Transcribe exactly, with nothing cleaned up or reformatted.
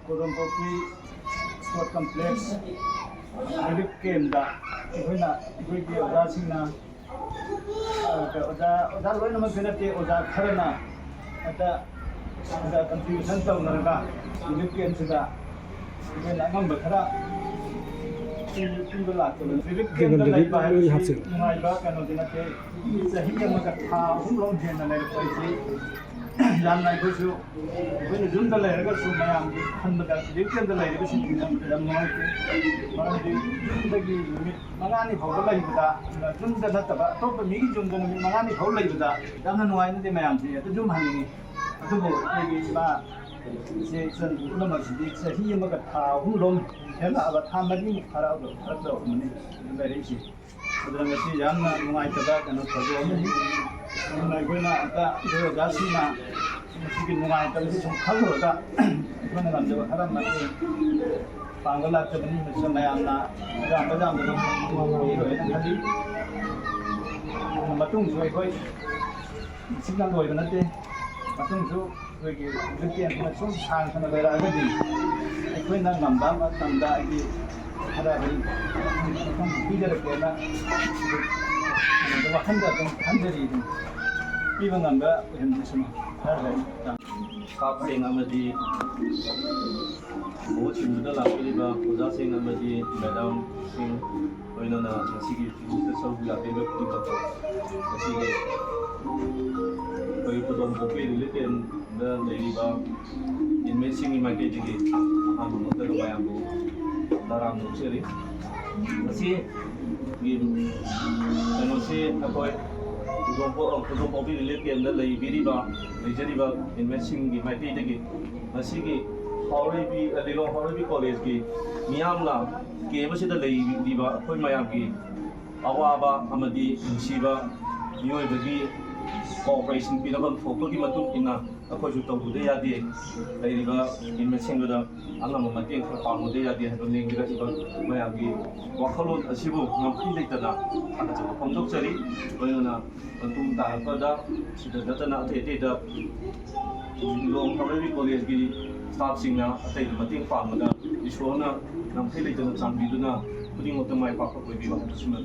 ꯀꯣꯗꯣꯝꯄꯣꯛꯄꯤ sport complex relief ꯀꯦꯝꯗ ꯑꯩꯈꯣꯏꯅ, ꯑꯩꯈꯣꯏꯒꯤ ꯑꯣꯖꯥꯁꯤꯡꯅ, ꯑ, ꯑꯣꯖꯥ, ꯑꯣꯖꯥ ꯂꯣꯏꯅꯃꯛꯇꯤ ꯅꯠꯇꯦ, ꯑꯣꯖꯥ ꯈꯔꯅ ꯍꯦꯛꯇ ꯁꯤꯗ ꯀꯟꯇ꯭ꯔꯤꯕ꯭ꯌꯨꯁꯟ ꯇꯧꯅꯔꯒ ꯔꯤꯂꯤꯐ ꯀꯦꯝꯁꯤꯗ ꯑꯩꯈꯣꯏꯅ ꯑꯉꯝꯕ ꯈꯔ ꯄꯤ-, ꯄꯤꯕ ꯂꯥꯛꯄꯅꯤ꯫ ꯔꯤꯂꯤꯐ ꯀꯦꯝꯗ ꯀꯩꯅꯣꯗꯨꯗꯤ ꯂꯩꯕ ꯂꯣꯏ ꯍꯥꯏꯕꯁꯤ ꯍꯥꯞꯆꯤꯜꯂꯣ꯫ ꯅꯨꯡꯉꯥꯏꯕ ꯀꯩꯅꯣꯗꯤ ꯅꯠꯇꯦ꯫ ꯆꯍꯤ ꯑꯃꯒ ꯊꯥ ꯑꯍꯨꯝ ꯂꯣꯝ ꯍꯦꯟꯅ ꯂꯩꯔꯛꯄ ꯑꯩꯁꯤ ꯌꯥꯝꯅ ꯑꯩꯈꯣꯏꯁꯨ, ꯑꯩꯈꯣꯏꯅ ꯌꯨꯝꯗ ꯂꯩꯔꯒꯁꯨ ꯃꯌꯥꯝꯒꯤ ꯈꯟꯕꯗ, ꯔꯤꯂꯤꯐ ꯀꯦꯝꯗ ꯂꯩꯔꯤꯕꯁꯤꯡꯁꯤ ꯌꯥꯝ, ꯌꯥꯝ ꯅꯨꯡꯉꯥꯏꯇꯦ꯫ ꯃꯔꯝꯗꯤ ꯌꯨꯝꯗꯒꯤ ꯅꯨꯃꯤꯠ ꯃꯉꯥꯅꯤ ꯐꯥꯎꯕ ꯂꯩꯕꯗ, ꯌꯨꯝꯗ ꯅꯠꯇꯕ ꯑꯇꯣꯞꯄ ꯃꯤꯒꯤ ꯌꯨꯝꯗ ꯅꯨꯃꯤꯠ ꯃꯉꯥꯅꯤ ꯐꯥꯎ ꯂꯩꯕꯗ ꯌꯥꯝꯅ ꯅꯨꯡꯉꯥꯏꯅꯗꯦ ꯃꯌꯥꯝꯁꯦ꯫ ꯑꯗꯨ ꯌꯨꯝ ꯍꯟꯅꯤꯡꯉꯤ꯫ ꯑꯗꯨꯕꯨ ꯑꯩꯈꯣꯏꯒꯤ ꯏꯃꯥ ꯏꯆꯦ ꯏꯆꯟ ꯄꯨꯝꯅꯃꯛꯁꯤꯗꯤ ꯆꯍꯤ ꯑꯃꯒ ꯊꯥ ꯑꯍꯨꯝ ꯂꯣꯝ ꯍꯦꯜꯂꯛꯑꯕ, ꯊꯥ ꯃꯔꯤꯃꯨꯛ ꯐꯥꯔꯛꯑꯕ, ꯐꯥꯔꯛꯇꯧꯔꯕꯅꯤ ꯂꯩꯔꯛꯏꯁꯦ꯫ ꯑꯗꯨꯅ ꯉꯁꯤ ꯌꯥꯝꯅ ꯅꯨꯡꯉꯥꯏꯇꯕ ꯀꯩꯅꯣ ꯊꯧꯗꯣꯛ ꯑꯃꯅꯤ꯫ ꯑꯗꯨꯅ ꯑꯩꯈꯣꯏꯅ ꯑꯝꯇ ꯑꯩꯈꯣꯏ ꯑꯣꯖꯥꯁꯤꯡꯅ ꯃꯁꯤꯒꯤ ꯅꯨꯡꯉꯥꯏꯇꯕꯁꯤ ꯁꯨꯝ ꯈꯜꯂꯨꯔꯒ ꯑꯩꯈꯣꯏꯅ ꯉꯝꯖꯕ ꯈꯔ ꯃꯇꯦꯡ ꯄꯥꯡꯕ ꯂꯥꯛꯆꯕꯅꯤ꯫ ꯃꯁꯤꯗ ꯃꯌꯥꯝꯅ ꯑꯌꯥꯝꯕ ꯑꯌꯥꯝꯕꯗ ꯄꯤꯔꯣꯏꯅ ꯈꯜꯂꯤ꯫ ꯑꯗꯨꯅ ꯃꯇꯨꯡꯁꯨ ꯑꯩꯈꯣꯏ ꯁꯤꯅ ꯂꯣꯏꯕ ꯅꯠꯇꯦ꯫ ꯃꯇꯨꯡꯁꯨ ꯑꯩꯈꯣꯏꯒꯤ ꯍꯧꯖꯤꯛꯀꯤ ꯑꯁꯤꯅ ꯁꯨꯝ ꯁꯥꯡꯅ ꯂꯩꯔꯛꯑꯒꯗꯤ ꯑꯩꯈꯣꯏꯅ ꯉꯝꯕ ꯃꯇꯝꯗ ꯑꯩꯗꯤ ꯈꯔ ꯑꯗꯨꯝ ꯃꯐꯝ ꯄꯤꯖꯔꯛꯀꯦꯅ ꯋꯥꯈꯜꯗ ꯑꯗꯨꯝ ꯈꯟꯖꯔꯤ꯫ ꯑꯗꯨꯝ ꯄꯤꯕ ꯉꯝꯕ ꯑꯣꯏꯍꯟꯕꯤꯁꯅꯨ꯫ ꯈꯔ ꯂꯩ꯫ ꯀꯥꯞꯊꯦꯡ ꯑꯃꯗꯤ ꯃꯍꯨꯠ ꯁꯤꯟꯕꯗ ꯂꯥꯛꯄꯤꯔꯤꯕ ꯑꯣꯖꯥꯁꯤꯡ ꯑꯃꯗꯤ ꯃꯦꯗꯥꯝꯁꯤꯡ, ꯂꯣꯏꯅꯅ ꯉꯁꯤꯒꯤ ꯐꯤꯖꯤꯛꯁꯇ ꯁꯔꯨꯛ ꯌꯥꯕꯤꯕ ꯈꯨꯗꯤꯡꯃꯛꯄꯨ ꯉꯁꯤꯒꯤ ꯑꯩꯈꯣꯏꯒꯤ ꯈꯨꯗꯣꯡ ꯄꯣꯛꯄꯤ ꯔꯤꯂꯤꯐ ꯀꯦꯝꯗ ꯂꯩꯔꯤꯕ ꯏꯟꯃꯦꯠꯁꯤꯡꯒꯤ ꯃꯥꯏꯀꯩꯗꯒꯤ ꯑꯍꯥꯟꯕ ꯃꯛꯇꯗ ꯃꯌꯥꯝꯕꯨ ꯇꯔꯥꯝꯅ ꯑꯣꯛꯆꯔꯤ꯫ ꯉꯁꯤ ꯀꯩꯅꯣꯁꯤ ꯑꯩꯈꯣꯏ ꯈꯨꯗꯣꯡꯄꯣꯛ-, ꯈꯨꯗꯣꯡꯄꯣꯛꯄꯤ ꯔꯤꯂꯤꯐ ꯀꯦꯝꯗ ꯂꯩꯕꯤꯔꯤꯕ, ꯂꯩꯖꯔꯤꯕ ꯏꯟꯃꯦꯠꯁꯤꯡꯒꯤ ꯃꯥꯏꯀꯩꯗꯒꯤ ꯉꯁꯤꯒꯤ ꯍꯥꯎꯔꯩꯕꯤ, ꯂꯤꯂꯣꯡ ꯍꯥꯎꯔꯩꯕꯤ ꯀꯣꯂꯦꯖꯀꯤ ꯃꯤꯌꯥꯝꯅ ꯀꯦꯝ ꯑꯁꯤꯗ ꯂꯩꯔꯤꯕ ꯑꯩꯈꯣꯏ ꯃꯌꯥꯝꯒꯤ ꯑꯋꯥꯕ ꯑꯃꯗꯤ ꯅꯨꯡꯁꯤꯕ ꯃꯤꯑꯣꯏꯕꯒꯤ ꯀꯣꯑꯣꯄꯔꯦꯁꯟ ꯄꯤꯅꯐꯝ ꯊꯣꯛꯄꯒꯤ ꯃꯇꯨꯡ ꯏꯟꯅ ꯑꯩꯈꯣꯏꯁꯨ ꯇꯧꯗꯕ ꯌꯥꯗꯦ꯫ ꯂꯩꯔꯤꯕ ꯏꯟꯃꯦꯠꯁꯤꯡꯗꯨꯗ ꯑꯉꯝꯕ ꯃꯇꯦꯡ ꯈꯔ ꯄꯥꯡꯕꯗ ꯌꯥꯗꯦ ꯍꯥꯏꯕ ꯂꯦꯡꯕꯤꯔꯛꯏꯕ ꯃꯌꯥꯝꯒꯤ ꯋꯥꯈꯜꯂꯣꯟ ꯑꯁꯤꯕꯨ ꯉꯝꯈꯩ ꯂꯩꯇꯅ ꯊꯥꯒꯠꯆꯕ ꯐꯣꯡꯗꯣꯛꯆꯔꯤ꯫ ꯂꯣꯏꯅꯅ ꯃꯇꯨꯡ ꯇꯥꯔꯛꯄꯗ ꯁꯤꯗ ꯅꯠꯇꯅ ꯑꯇꯩ ꯑꯇꯩꯗ ꯂꯤꯂꯣꯡ ꯍꯥꯎꯔꯩꯕꯤ ꯀꯣꯂꯦꯖꯀꯤ ꯁ꯭ꯇꯥꯐꯁꯤꯡꯅ ꯑꯇꯩꯗ ꯃꯇꯦꯡ ꯄꯥꯡꯕꯗ ꯏꯁꯣꯔꯅ ꯉꯝꯈꯩ ꯂꯩꯇꯅ ꯆꯥꯟꯕꯤꯗꯨꯅ ꯈꯨꯗꯤꯡꯃꯛꯇ ꯃꯥꯏ ꯄꯥꯛꯄ ꯑꯣꯏꯕꯤꯌꯨ ꯍꯥꯏꯕꯁꯤꯃ